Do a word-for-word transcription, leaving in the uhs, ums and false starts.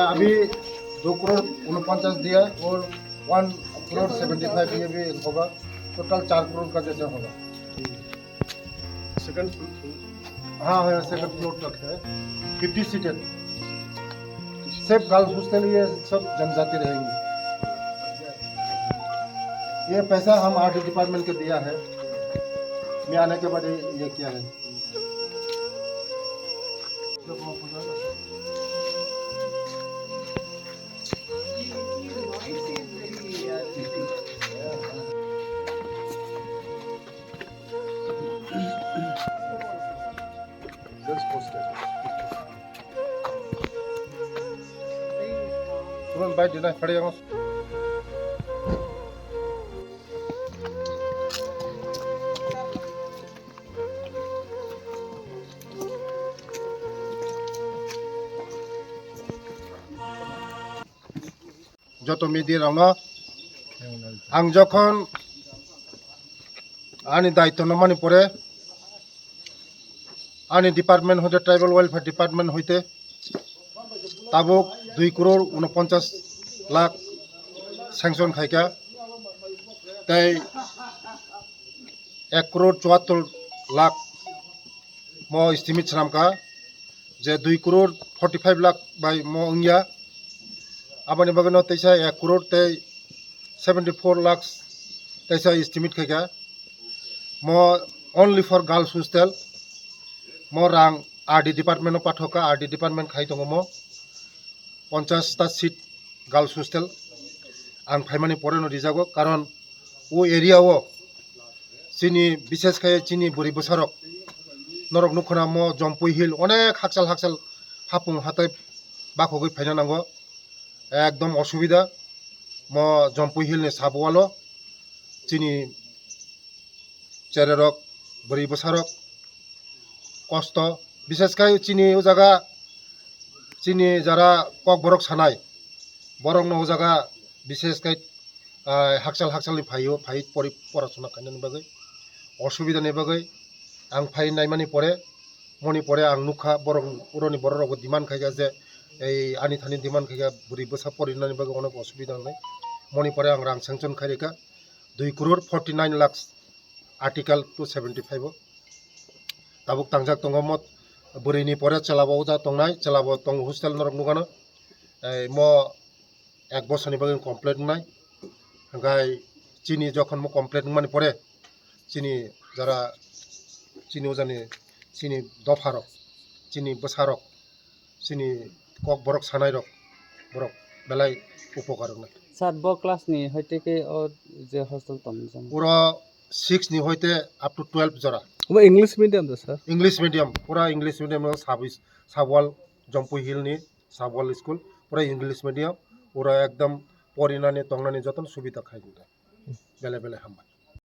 अभी दो करोड़ उनपचास दिया और वन करोड़ सेवेंटी फाइव ये भी होगा, टोटल चार करोड़ का जैसे होगा। Second floor. हाँ, हाँ, सेकंड फ्लोर तक है। Fifty seated. सिर्फ गर्ल्स हॉस्टल, ये सब जनजाति रहेंगे। ये पैसा हम आरडी डिपार्टमेंट को दिया है। मैं आने के बाद ये, ये किया है। Joto media rokno ang jokhon ani daityo no mani pore ani department hoite, tribal welfare department hoite tabuk dui koror unoponchas lakh sanction khaikha, tei ek koror chuattor lakh mo estimate swnamkha je dui koror forty five lakh bai mo wngya. Aboni bagwino teisa ek koror tei seventy four lakhs teisa estimate khaikha. Mo only for girls hostel. Mo rang R D department o pathokha, R D department khai tongo mo. Ponchash ta seat girls hostel. Ang phaimani pore no rijago, karon o area o chini, bishes khai chini bwrwi bwsarok norok nukho na mo Jompui Hill onek hakchal hakchal hapung hatai bakhogwi phaina nango. Ekdom osubida mo Jompui Hill ni sabo walo chini chererok, bwrwi bwsarok kosto, bishes khai chini o jaga chini jara kokborok sanai, borokno o jaga bishes khai, ah, hakchal hakchalni phaio, phai pori porasona khainani bagwi, osubidani bagwi ang phai naimani pore, moni pore ang nukha borok, uroni bororokbo demand khaikha je ei ani thani demand khaikha bwrwi bwsa porinani bagwi onek osubida wngnai, moni pore ang rang sanction khairikha dui koror forty nine lakhs. Article two seventy five o tabuk tangjak tongo mo bwrwini pore chwlabo o jaga tongnai, chwlabo tongo hostel norok nukano. Ei mo ek bosorni bagwi complete wngnai, hwnkhe chini jokhon mo complete wngmani pore chini jara chini ojani chini dopharok, chini bwsarok, chini kokborok sanairok, borok belai upokar wngnai. Sir, bo class ni hoite khe o je hostel tong jang? Pura six ni hoite up to twelve jora. Obo English medium da, sir? English medium, pura English medium o sub, sub wall, Jompui Hill ni sub wall school, pura English medium, pura ekdom porinani tongnani jotono subida khai belai belai hambai.